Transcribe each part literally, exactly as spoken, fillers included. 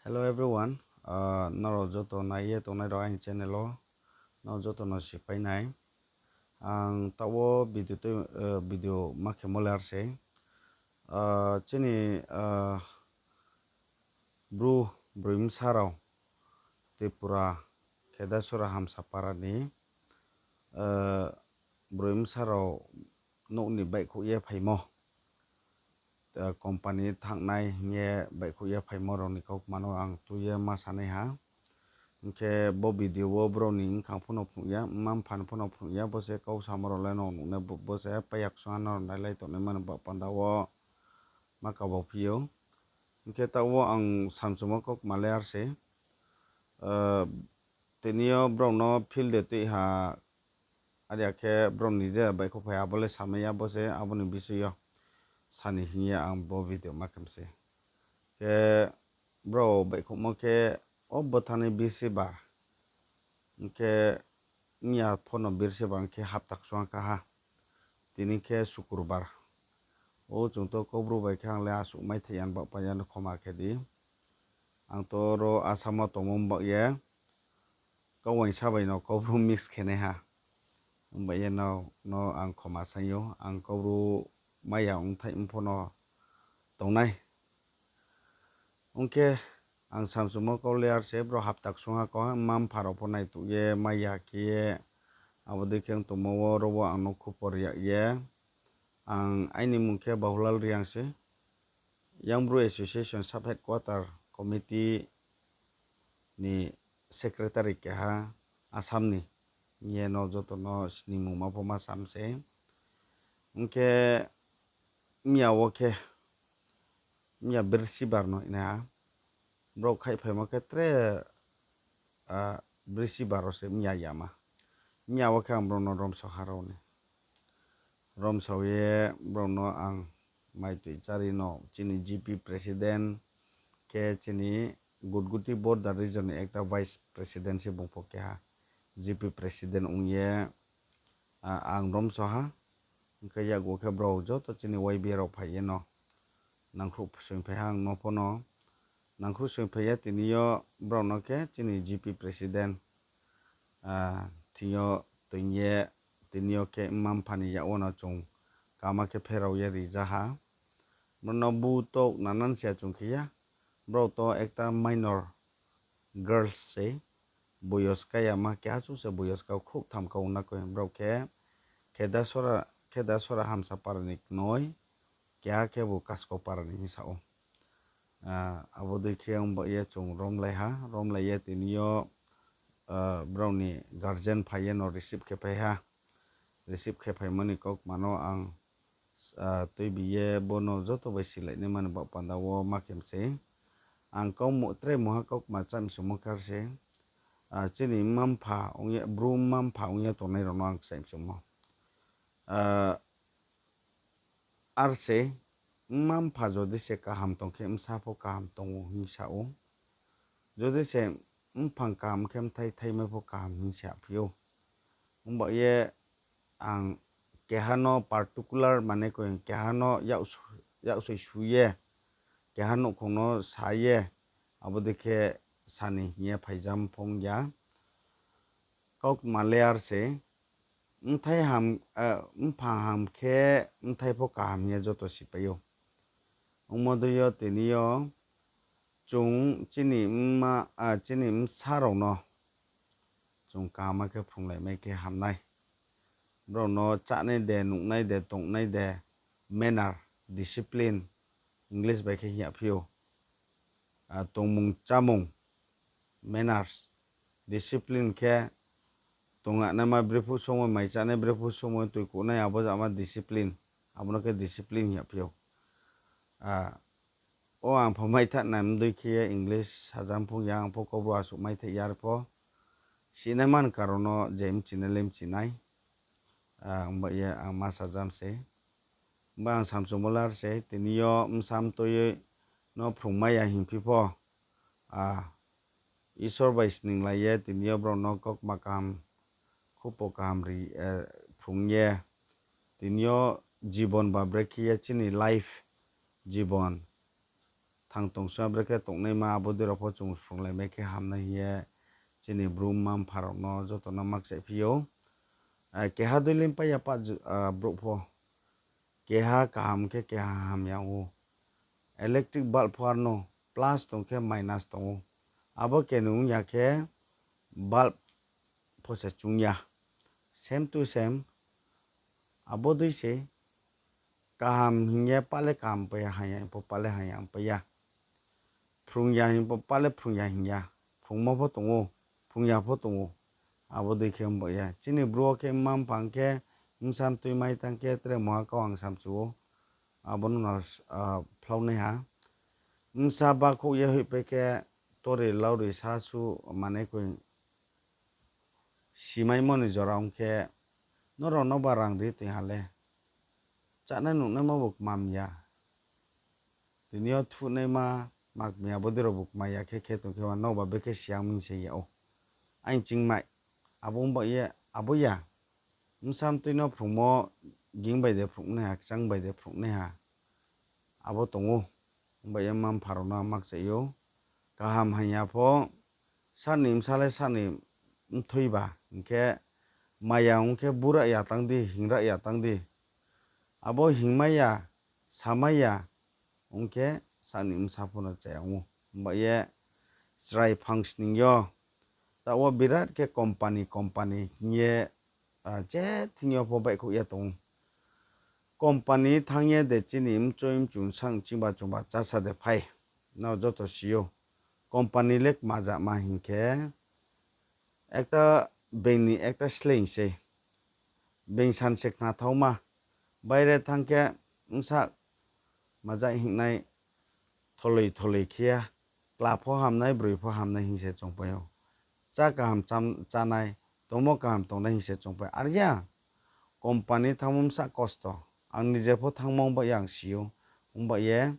Hello everyone, ah, nrao joto nai ye tongnai rao aini channel wo, nrao joto no sipai nai. Ang taoh wo video tui, eh, video ma khemo le ar se. Ah, chini, ah, Bru broi bsa rao Tripura Khedasora Hamsapara ni, eh, broi bsa rao nouh ni baihkhouh ye phaimo, eh, company thanngnai hing ye baihkhouh ye phaimo rao ni kaukma no ang tui ye ma sanai ha. Hing khe bo video wo brao ni bkhang pho no phnuh ya, mma mpha ni pho no phnuh ya, bo se kau samo rao le no nuhnai, bo, bo se paiya ksung ha no nailai tongnaima ni baoh panda wo ma kabo phi ou. Hing khe taoh wo ang samchumo kaukma le ar se. Eh, tini yo brao no field de tui ha, are ya khe brao ni je baihkhouh phai abo le samai ya, bo se abo ni bisoi yo sani hing ye ang bo video ma khe mi se. Khe brao baihkhouhmo khe o bthani Birsibar, hing khe mya pho no Birsibar hing khe hapta ksung ha ka ha. Tini khe Sukurbar. O chung to Kaubru bai khe ang le asuh maithai ya ni baoh panda no khoma khe di. Ang to ro Assam wo tongmo baoh ye kau uaingsa bai no Kaubru mix khe nai ha. Ong bai ye no, no ang khoma saing ou, ang Kaubru mai ya ongthai pho no tongnai. Ong khe ang samchumo kau le ar se, brao hapta ksung ha kau ha, mma mpha rao pho naituh ye mai ya khe ye, abo dei khe ong tongmo wo ro wo ang no khupor yak ye. Ang aini mmung khe Bahulal Reang se, Young Bru Association Sub Headquarter Committee ni secretary keha Assam ni, hing ye no joto no sningmungma pho ma sam se. Ong khe mya wo khe, mya Birsibar no hing ha. Brao khaihphaimo khe tre, ah, Birsibar wo se mya yama. Mya wo khe ang brao no romsao ha rao ni. Romsao ye brao no ang maitoi chári no chini G P president khe chini Gutguti border region ni ekta vice president se bung pho keha G P president ong ye, ah, ang romsao ha. Ong khe yakgu khe brao joto chini Y B A rao phai ye no nangkhruh soingphai ha ang no pho no. Nangkhruh soingphai ye tini yo brao no khe chini G P president, ah, thing yo toing ye, tini yo khe mma mpha ni yak wo no chung kama khe pherao ye riza ha. Brao no bu touh nanan si ya chung khe ya. Brao to ekta minor girls se, boyos ka yama keha chu se boyos ka khrouhtham ka ong na koi. Brao khe Khedasora, Khedasora Hamsapara ni knoi, keha khebu Kaskopara ni hing sa ou. Ah, abo dei khe ong ba ye chung romlai ha, romlai ye tini yo, ah, brao ni guardian phai ye no receive khe phai ha. Receive khe phaimo ni kaukma no ang, ah, tuibi ye bo no joto bai silai naima ni baoh panda wo ma khe mi se. Ang kau mo-, tre mungha kaukma chá mi sungmo khe ar se, ah, chini mma mpha ong ye, Bru mma mpha ong ye tongnai rao no ang kchai mi sungmo. Ah, ar se, mma mpha jodi se kaham tong khe bsa pho kaham tong ou hing sa ou. Jodi se mphang kaham khe bthai thaimai pho kaham hing sa phi ou. Ong ba ye ang keha no particular mane koi keha no yaksoi su ye, keha nouhkhong no sa ye, abo dei khe sani hing ye phaijam phong ya. Kaukma le ar se, bthai ham, eh, mphang ham khe bthai pho kaham hing ye joto sipai ou. Ongmo dei yo tini yo chung chini mma, ah, chini bsa rao no chung kaham khe phrunglaimai khe ham nai. Brao no chánai de, nuhnai de, tongnai de, manner, discipline, English bai khe hing ya phi ou. Ah, tongmung chámung, manners, discipline khe tong ya naima brephuh somoi mai chánai, brephuh somoi toi kuhnai, abo jama discipline, abo no khe discipline hing ya phi ou. Ah, o ang pho maithanai mdei khe ye English sajam phong ya, ang pho Kaubru asuh maithai ya ar pho. Sinaima ni karon no je mchinai le mchi nai. Ah, ong ba ye ang ma sajam se. Ong ba ang samchungmo le ar se, tini yo bsa mtoi no phrungmai ya hingphi pho, ah, Isor bai sninglai ye tini yo brao no kaukma kaham, khupo kaham ri, eh, phrung ye, tini yo jibon ba brekhe ye chini life, jibon, thang tong sua brekhe tongnaima abo dei rao pho chung srunglai mai khe hamnai hing ye chini Bru mma mpha rao no joto no makchaih phi ou. Keha dei le pai ya pa brouh pho. Keha kaham khe keha hamya ong ou. Electric bulb pho ar no plus tong khe minus tong ou. Abo kenu ong ya khe bulb pho se chung ya. Same to same. Abo dei se kaham hing ye pa le kaham pai ya, hamya hing pho pa le hamya pai ya. Phrung ya hing pho pa le phrung ya hing ya. Phrungmo pho tong ou, phrung ya pho tong ou. Abo dei khe ongba ye chini Bru wo khe mma mpha hing khe bsa mtui mai tang khe tre muha kau ang samchu ou. Abo no no phlaunaiha. Bsa bakhouh ye hoihpai khe tori lauri sa su mane koi simaimo ni jora ong khe, nrao no ba rang ri tong ha le, chánai nuhnaima bo kmam ya. Tini yo thuhnaima, makmi abo dei rao bo kma ya khe khe tong khe ma nrao ba bekhe siyang mi se ya ou. Aini chingmai, abo ongba ye, abo ya. Bsa mtui no phrungmo, ging bai de phrungnaiha, kchang bai de phrungnaiha. Abo tong ou. Ongba ye mma mpha rao no makchaih ou. Kaham hamya pho, sani bsa le sani mthui ba hing khe, maya ong khe bura ya tang di, hingra ya tang di. Abo hingmai ya, samai ya, ong khe sani bsa pho no chaya ong ou. Ongba ye chrai phangsning yo, taoh wo birat khe company, company hing ye, je thing yo pho baihkhouh ye tong ou. Company thanng ye de chini mchoi mchu bsa chingba chungba chása de phai. Nrao joto si ou. Company le kma jama hing khe, ekta being ni ekta sleing sei. Being san se khna thaoma. Baire thanng khe bsa maja hingnai tholoi tholoi khe ya. Kla pho hamnai, broi pho hamnai hing se chungpai ou. Chá kaham chánai, tongmo kaham tongnai hing se chungpai. Ar ya, company thanngmo bsa kosto. Ang nije pho thanngmo ongba ye ang si ou. Ongba ye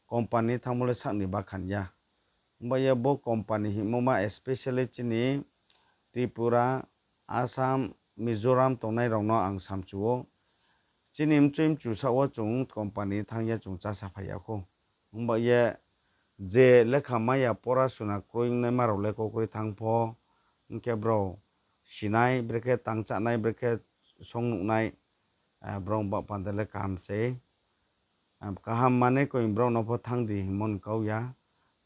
company thanngmo le sakni bakhan ya. Ongba ye bo company hingmo ma especially chini Tripura, Assam, Mizoram tongnai rao no ang samchu ou. Chini mchoi mchu saoh wo chung company thanng ye chung chása phai ya khou. Ongba ye je lekha mai ya pora suna kroi ongnaima rao le kokroi thanng pho, ong khe brao sinai, brekhe tang chánai, brekhe song nuhnai, brao baoh panda le kaham sei. Kaham mane koi brao no pho thanng di hingmo ni kau ya.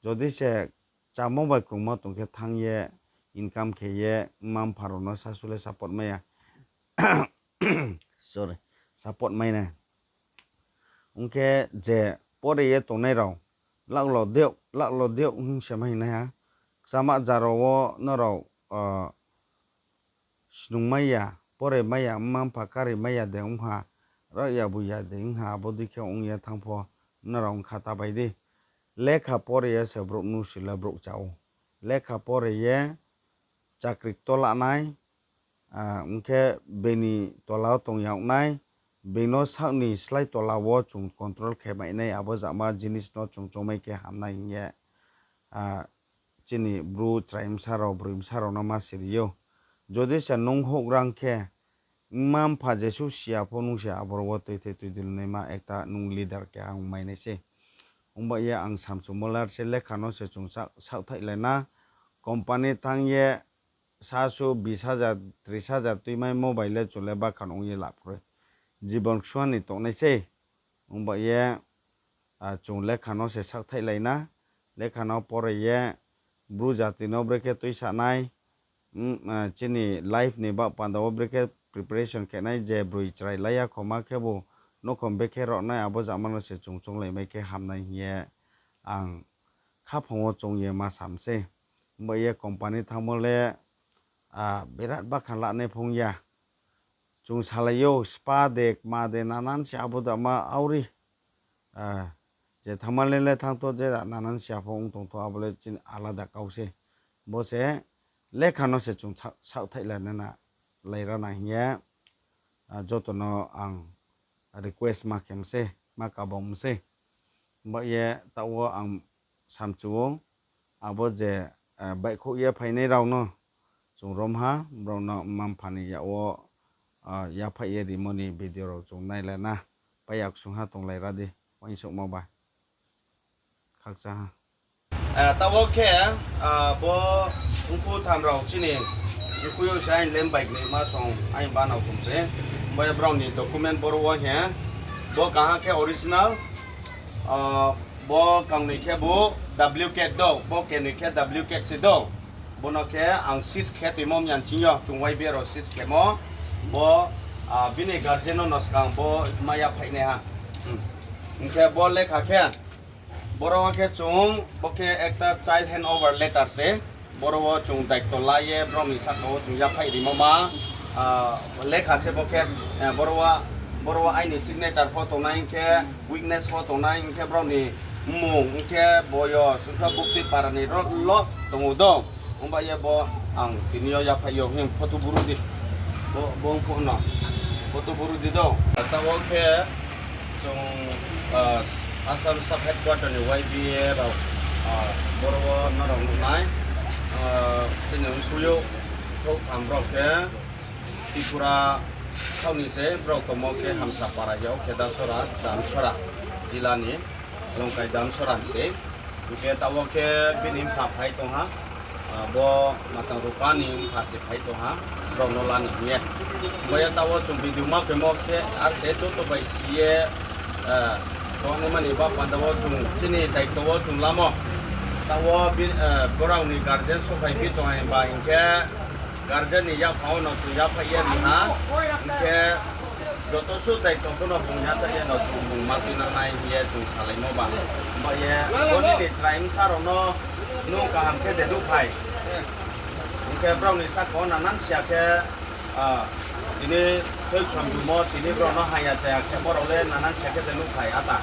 Jodi se chámo bai krungmo tong khe thanng ye, income khe ye, mma mpha rao no sasu le support mai ya. Sorry, support mai nai. Ong khe je pore ye tongnai rao, laklo deoh, laklo deoh hing se ma hing nai ha. Kchama jaro wo nrao snung mai ya, pore mai ya, mma mpha kari mai ya de ong ha, rah ya bu ya de ong ha, abo dei khe ong ye thanng pho, nrao ong kha ta bai di. Lekha pore ye se brouh nusi le brouh chá ou. Lekha pore ye chakri kto la nai, ong khe being ni tola wo tong yag nai, being no saoh ni slái tola wo chung control khe mai nai, abo jama jinis no chung choungmai khe hamnai hing ye, chini Bru chrai bsa rao, broi bsa rao no ma siri ou. Jodi se nung houhgra ong khe, mma mpha jesuh si ya pho nung se aboro wo tuithai tuidulnaima ekta nung leader keha ong mai nai sei. Ongba ye ang samchumo lar se lekha no se chung saohthaihlai na, company thanng ye sasu bis hajar, tris hajar tuimaimo bai le chung le bakhan ong ye lap kroi. Jibon ksuha ni tongnai sei. Ongba ye chung lekha no se saohthaihlai na, lekha no pore ye Bru jati no brekhe tuisa nai, chini life ni baoh panda wo brekhe preparation khe nai, je broi chrai lai ya khoma khebu nouhkhong bekhe roh nai, abo jama no se chung chounglaimai khe hamnai hing ye ang khaphang wo choung ye ma sam sei. Ongba ye company thanngmo le birat bakhan lanai phung ya. Chung salai ou, spa de, kma de, nanan se abo dama auri. Je thanngma le le thanng tho, je nanan se apho ong tong tho, abo le chini alada kau sei. Bo se lekha no se chung saohthaihlai na, laira na hing ye, joto no ang request ma khe mi sei, ma kabong mi sei. Ba ye taoh wo ang samchu ou, abo je baihkhouh ye phainai rao no chung rom ha, brao no mma mpha ni yak wo yaphaih ye rimo ni video rao chung nailai na. Pai yaksung ha tonglaira di, uaingsouhmo ba. Khakchang ha. Eh, taoh wo khe, ah, bo mkhu tham rao chini mkhu yo se aini lem bai ni ma song, aini banao song se. Bo ye brao ni document boro wo he. Bo kaha khe original. Ah, bo kangnoi khe bo duplicate do, bo kenoi khe duplicate se do. Bo no khe ang seize khe toimo myan ching yo, chung Y B A rao seize khemo. Bo, ah, bini guardian no no skang bo ma yaphaih nai ha. Hmm. Hing khe bo lekha khe, boro wo khe chung, bo khe ekta child hand over letter se. Boro wo chung daito la ye, brao ni saka wo chung yaphaih rimo ma, ah, lekha se bo khe, eh, boro wo, boro wo aini signature pho tongnai hing khe, witness pho tongnai hing khe, brao ni mmung hing khe, boyos hing khe, buktui para ni ro-, lo tong ou do. Ongba ye bo ang tini yo yaphaih yo hing photo buru di. Bo, bo ong pho no. Photo buru di do. Taoh wo khe chung, ah, Assam Sub Headquarter ni Y B A rao, ah, boro wo nrao nuhnai, ah, chini mkhu yo thouh tham rao khe Tripura thao ni se brao tongmo khe Hamsapara yo Khedasora, Damsora, jila ni Longkai Damsora ni se. Hing khe taoh wo khe bini mpha phai tong ha. Ah, bo matang rupa ni mpha se phai tong ha, brao no la ni hing ye. Bo ye taoh wo chung video ma khemo se, ar se joto bai si ye, ah, tongnaima ni ba panda wo chung chini daito wo chung lamo. Taoh wo bi-, ah, brao ni guardian souhphai phi tong ha himba hing khe guardian ni yaphang wo no chung yaphaih ye ri ha. Hing khe joto suh daito pho no bung yacha ye no chung bung ma tuinang nai hing ye chung salaimo ba. Ba ye, bo nini chrai bsa rao no nung kaham khe de nuhphai. Hing khe brao ni saka wo nanan sia khe, ah, tini thoi ksom dumo, tini brao no haya chaya khe, brao le nanan sia khe de nuhphai ata.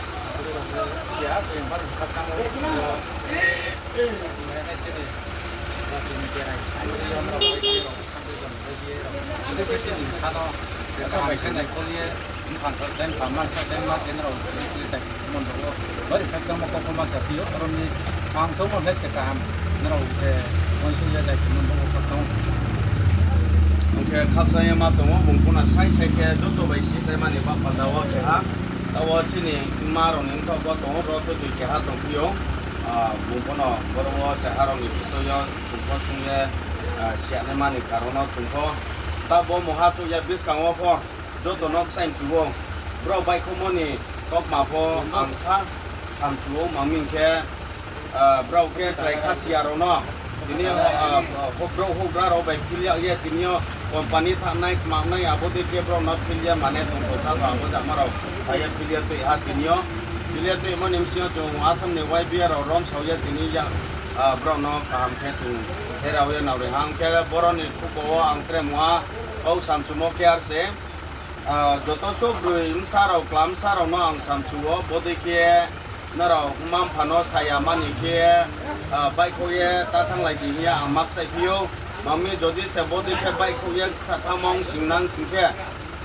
Chini bsa no, bsa bai se naikhol ye, bphang sa dei, bphang man sa dei, ma khe nrao, bari khakchangmo kau pho ma sa phi ou, aro ni ang choungmo le se kaham, nrao, uaingsouh ye jai khe mon bo khakchang ou. Hing khe khakchang ye ma tong ou, bung pho no sai sai khe joto bai si tei mani ba panda wo keha, taoh wo chini mma rao ni mthaoh bo tong ou, ro tui tui keha tong phi ou, ah, bung pho no boro wo chaha rao ni bisoy yo chung pho sung ye, ah, siya nai mani karon no chung pho. Taoh bo mungha chouh ya buskang wo pho joto no kchaimchu ou. Brao baihkhouhmo ni kaukma pho ang sa samchu ou, ma hing khe, ah, brao khe chrai kha siya rao no. Tini yo, ah, brouh houhgra rao bai phil ya ye tini yo company thanngnai, kmangnai, abo dei khe brao no phil ya mane tongtho chá tho abo jama rao sa ye phil ya tui ha tini yo. Phil ya tuimo ni bsing yo chung Assam ni Y B A rao romsao ye tini ya, ah, brao no kaham khe chung pherao ye naori ha. Hing khe boro ni khupo wo ang tre mungha kau samchumo khe ar se, ah, joto suh broi bsa rao, kla bsa rao no ang samchu ou, bodei khe nrao mma-mpha no saya mani khe, ah, baihkhouh ye ta thannglai di hing ye ang ma kchaih phi ou. Ma mi jodi se bodei khe baihkhouh ye sa thanngmo ong sing nang sing khe,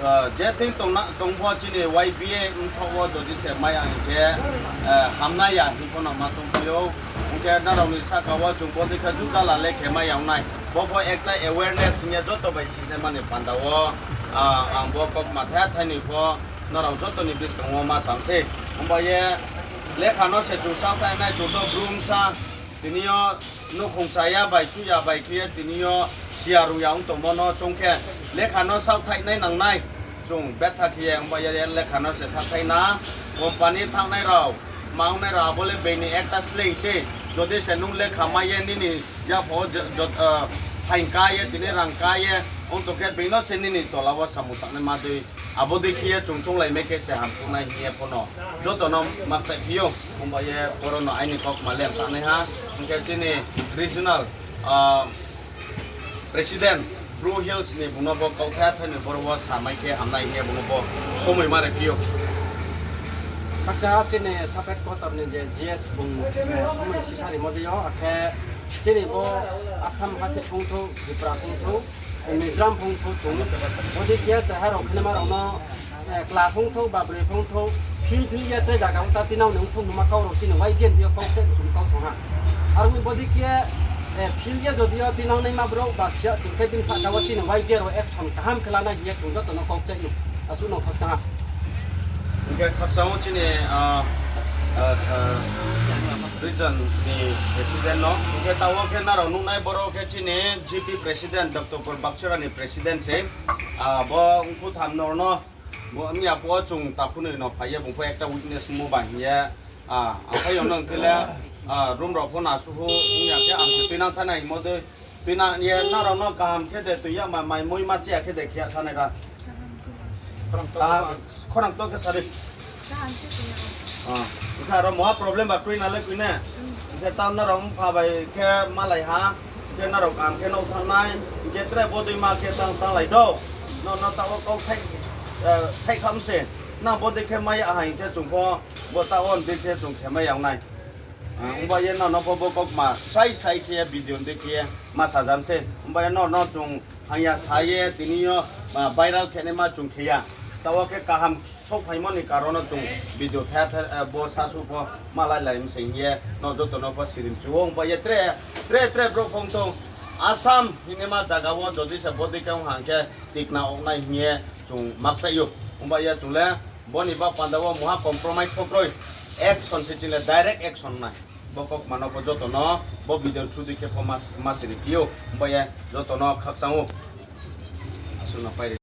ah, je thing tongna, tong pho chini Y B A mthaoh wo jodi se mai ya hing khe, ah, hamnai ya hing pho no ma choung phi ou. Hing khe nrao ni saka wo chung bodei khe juta la le khe mai ya ong nai. Bo pho ekta awareness hing ye joto bai sinaima ni panda wo, ah, ang bo kaukma thai thai ni pho nrao joto ni buskang wo ma sam sei. Himba ye lekha no se chung saohthaih nai, chung to bru bsa, tini yo nouhkhong chaya bai chuya bai khe ye tini yo siya rung ya ong tongmo no choung khe lekha no saohthaih nai nang nai. Chung betha khe ye himba ye lekha no se saohthaih na, company thanngnai rao, ma ongnai rao abo le being ni ekta sleing sei. Jodi se nung lekha mai ye nini yapha wo phaing ká ye, tini rang ká ye ong tong khe, being no se nini tola wo samung tangnai ma dei. Abo dei khe ye chung chounglai mai khe se hamkuh nai hing ye pho no joto no ma kchaih phi ou. Himba ye boro no aini kaukma le tangnai ha. Hing khe chini regional, ah, president, Bru Hills ni bung no bo kauthai thai ni boro wo samai khe hamnai hing ye bung no bo somoi ma ri phi ou. Khakchang ha chini Sub Headquarter ni je G S bung, eh, somoi sisa rimo dei yo, akhe chini bo Assam hathái phungthou, Tripura phungthou, Mizoram phungthou chung, bodei khe chraha rao khenaima rao no, eh, kla phungthou, ba broi phungthou, phil phil ye tre zaga wo ta tinang ni ongthou numa kau rao chini Y B A ni yo kau cheh chung kau song ha. Aro ni bodei khe, eh, phil ye jodi yo tinang naima brouh ba siya sing khe bini sahka wo chini Y B A rao action kaham khe lanai hing ye chung joto no kau cheh ou. Asuh no khakchang ha. Hing khe khakchang ou chini, ah, ah, ah, Region ni president no. Hing khe taoh wo khe nrao nuhnai boro khe chini G P president, Doctor Pur Bakchora ni president se. Abo ongkhu tham nor no, bo mia phuh wo chung takhunoi no phai ye bung pho ekta witness mo ba hing ye, ang phai yo nang khe le, room rao pho nasuhu ong ya khe ang se tuinang thanai hingmo dei, tuinang ye nrao no kaham khe de tui ya ma, mai mui ma chi ya khe de khe ya sanai ra. Khorang to khe sari. Hing khe aro moha problem ba kroi na le kroi ne. Hing khe ta nrao mpha bai khe malai ha. Hing khe nrao kaham khe nouh thanngnai. Hing khe tre bodei ma khe tang, tanglai do. No, no taoh wo kau thaih kham se. Nang bodei khe mai ya ha hing khe chung pho, bo taoh wo dei khe chung khe mai ya ong nai. Ongba ye nrao no pho bo kaukma srai srai khe ye video dei khe ye ma sajam se. Ongba ye nrao no chung hangya sa ye tini yo viral khe naima chung khe ya. Taoh wo khe kaham souhphaimo ni karon no chung video tha, bo sasu pho malai lai mi se hing ye no joto no pho sirimchu ou. Ongba ye tre, tre, tre brouh phone tong. Assam hingnaima zaga wo jodi se bodei khe ong hang khe tikna ong nai hing ye chung makchaih ou. Ongba ye chung le bo ni ba panda wo moha compromise pho kroi. Action se chini le direct action nai. Bo kaukma no pho joto no bo video through dei khe pho ma, ma siri phi ou. Ongba ye joto no khakchang ou. Asuh no pai ri.